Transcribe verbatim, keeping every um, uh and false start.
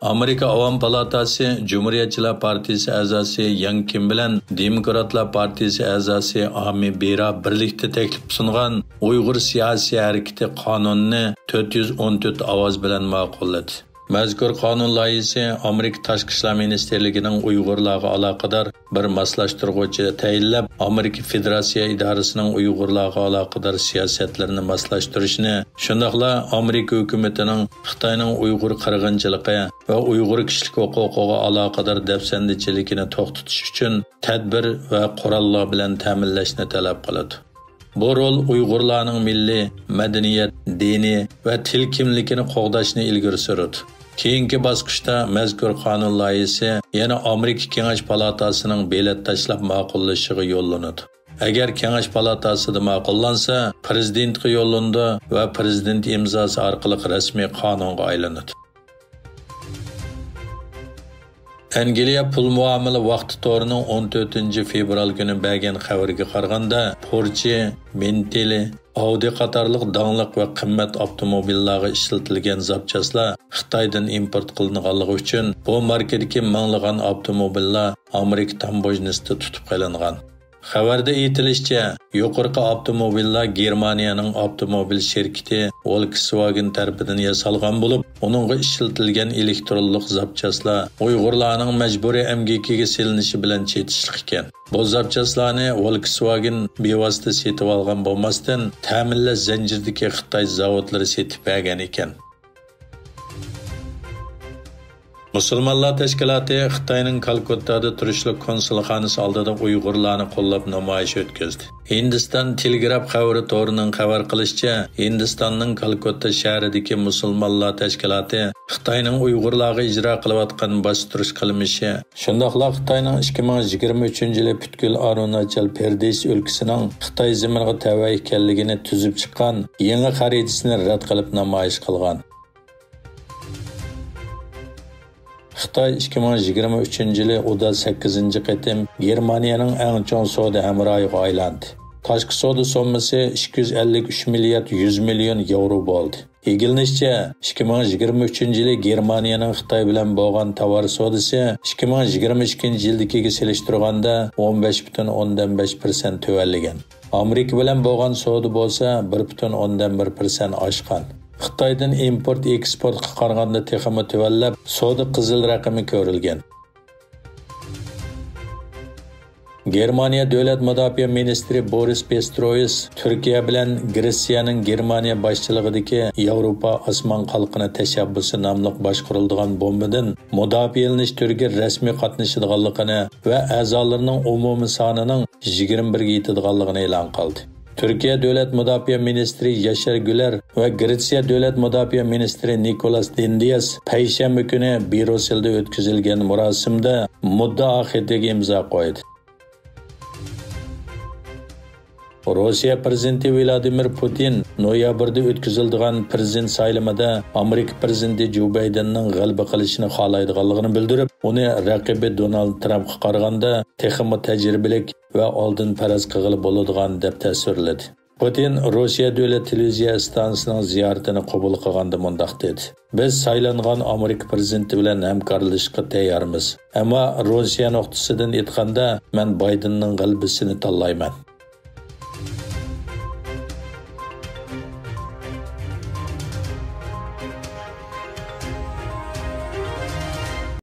ئامېرىكا ئاۋام پالاتاسى جۇمھۇرىيەتچىلەر پارتىيىسى ئەزاسى ياڭ كىم بىلەن دېموكراتلار پارتىيىسى ئەزاسى ئامى بېرا بىرلىكتە تەكلىپ سۇنغان ئۇيغۇر سىياسىي ھەرىكىتى قانۇنىنى تۆت يۈز ئون تۆت ئاۋاز بىلەن ماقۇللىدى. مەزكۇر قانۇن لايىھىسى ئامېرىكا تاشقى ئىشلار مىنىستىرلىكىنىڭ ئۇيغۇرلارغا ئالاقىدار بىر ماسلاشتۇرغۇچى تەيىنلەپ، ئامېرىكا فېدېراتسىيە ئىدارىسىنىڭ ئۇيغۇرلارغا ئالاقىدار سىياسەتلىرىنى ماسلاشتۇرۇشىنى، شۇنداقلا ئامېرىكا ھۆكۈمىتىنىڭ خىتاينىڭ ئۇيغۇر قىرغىنچىلىقى ۋە ئۇيغۇر كىشىلىك ھوقۇقىغا ئالاقىدار دەپسەندىچىلىكىنى توختىتىش ئۈچۈن تەدبىر ۋە قوراللار بىلەن تەمىنلەشنى تەلەپ قىلىدۇ. بۇ رول ئۇيغۇرلارنىڭ مىللىي، مەدەنىيەت، دىنىي ۋە تىل كىملىكىنى قوغداشنى ئىلگىرى سۈرىدۇ. كېيىنكى باسقۇچتا مەزكۇر قانۇن لايىھىسى يەنە ئامېرىكا كېڭەش پالاتاسىنىڭ بېلەت تاشلاپ ماقۇللىشىغا يوللىنىدۇ. ئەگەر كېڭەش پالاتاسىدا ماقۇللانسا، پىرېزىدېنتقا يوللىنىدۇ ۋە پىرېزىدېنت ئىمزاسى ئارقىلىق رەسمىي قانۇنغا ئايلىنىدۇ. ئەنگلىيە پۇل مۇئامىلە ۋاقتى تورىنىڭ ئون تۆتىنچى فېۋرال كۈنى بەرگەن خەۋىرىگە قارىغاندا، پورشې، بېنتلى، ئاۋدى قاتارلىق داڭلىق ۋە قىممەت ئاپتوموبىللارغا ئىشلىتىلگەن زاپچاسلار خىتايدىن ئىمپورت قىلىنغانلىقى ئۈچۈن، بۇ ماركىدىكى مىڭلىغان ئاپتوموبىللار ئامېرىكا تاموژنىسىدا تۇتۇپ قېلىنغان. خەۋەردە ئېيتىلىشىچە، يۇقىرىقى ئاپتوموبىللار گېرمانىيەنىڭ ئاپتوموبىل شىركىتى ۋولكسۋاگېن تەرىپىدىن ياسالغان بولۇپ، ئۇنىڭغا ئىشلىتىلگەن ئېلېكترونلۇق زاپچاسلار ئۇيغۇرلارنىڭ مەجبۇرىي ئەمگىكىگە سېلىنىشى بىلەن چېتىشلىق ئىكەن. بۇ زاپچاسلارنى ۋولكسۋاگېن بىۋاسىتە سېتىۋالغان بولماستىن، تەمىنلەش زەنجىرىدىكى خىتاي زاۋۇتلىرى سېتىپ بەرگەن ئىكەن. مۇسۇلمانلار تەشكىلاتى خىتاينىڭ كالكۇتتادا تۇرۇشلۇق كونسۇلخانىسى ئالدىدا ئۇيغۇرلارنى قوللاپ نامايىش ئۆتكۈزدى. ھىندىستان تېلېگراف خەۋىرى تورىنىڭ خەۋەر قىلىشىچە، ھىندىستاننىڭ كالكۇتتا شەھىرىدىكى مۇسۇلمانلار تەشكىلاتى خىتاينىڭ ئۇيغۇرلارغا ئىجرا قىلىۋاتقان باستۇرۇش قىلمىشى، شۇنداقلا خىتاينىڭ ئىككى مىڭ يىگىرمە ئۈچىنچى يىلى پۈتكۈل ئارۇناچال پردېش ئۆلكىسىنىڭ خىتاي زېمىنىغا تەۋە ئىكەنلىكىنى تۈزۈپ چىققان يېڭى خەرىتىسىنى رەت قىلىپ نامايىش قىلغان. خىتاي ئىككى مىڭ يىگىرمە ئۈچىنچى يىلى ئۇدا سەككىزىنچى قېتىم گېرمانىيەنىڭ ئەڭ چوڭ سودا ھەمراھىغا ئايلاندى. تاشقى سودا سوممىسى ئىككى يۈز ئەللىك ئۈچ مىليارد يۈز مىليون ياۋرو بولدى. ئىگىلىنىشىچە، ئىككى مىڭ يىگىرمە ئۈچىنچى يىلى گېرمانىيەنىڭ خىتاي بىلەن بولغان تاۋار سودىسى ئىككى مىڭ يىگىرمە ئىككىنچى يىلدىكىگە سېلىشتۇرغاندا ئون بەش پۈتۈن ئوندىن بەش پىرسەنت تۆۋەنلىگەن. ئامېرىكا بىلەن بولغان سودا بولسا بىر پۈتۈن ئوندىن بىر پىرسەنت ئاشقان. خىتايدىن ئىمپورت ئېكسپورتقا قارىغاندا تېخىمۇ تۆۋەنلەپ، سودا قىزىل رەقىمى كۆرۈلگەن. گېرمانىيە دۆلەت مۇداپىئە مىنىستىرى بورىس پىسترويس تۈركىيە بىلەن گرېتسىيەنىڭ گېرمانىيە باشچىلىقىدىكى ياۋروپا ئاسمان قالقىنى تەشەببۇسى ناملىق باشقۇرۇلىدىغان بومبىدىن مۇداپىئەلىنىش تۈرىگە رەسمىي قاتنىشىدىغانلىقىنى ۋە ئەزالىرىنىڭ ئومۇمىي سانىنىڭ يىگىرمە بىرگە يېتىدىغانلىقىنى ئېلان قىلدى. تۈركىيە دۆلەت مۇداپىئە مىنىستىرى ياشار گۈلەر ۋە گرېتسىيە دۆلەت مۇداپىئە مىنىستىرى نىكولاس دېندىياس پەيشەنبە كۈنى بروسسېلدا ئۆتكۈزۈلگەن مۇراسىمدا مۇددىئا خېتىگە ئىمزا قويدى. روسىيە پىرېزىدېنتى ۋلادىمىر پۇتىن نويابىردا ئۆتكۈزۈلىدىغان پىرېزىدېنت سايلىمىدا ئامېرىكا پىرېزىدېنتى جو بايدېننىڭ غەلىبە قىلىشىنى خالايدىغانلىقىنى بىلدۈرۈپ، ئۇنى رەقىبى دونالد ترامپقا قارىغاندا تېخىمۇ تەجرىبىلىك ۋە ئالدىن پەرەز قىلغىلى بولىدىغان دەپ تەسۋىرلىدى. پۇتىن روسىيە دۆلەت تېلېۋىزىيە ئىستانسىسىنىڭ زىيارىتىنى قوبۇل قىلغاندا مۇنداق دېدى: «بىز سايلانغان ئامېرىكا پىرېزىدېنتى بىلەن ھەمكارلىشىشقا تەييارمىز. ئەمما روسىيە نۇقتىسىدىن ئېيتقاندا، مەن بايدېننىڭ غەلىبىسىنى تاللايمەن.»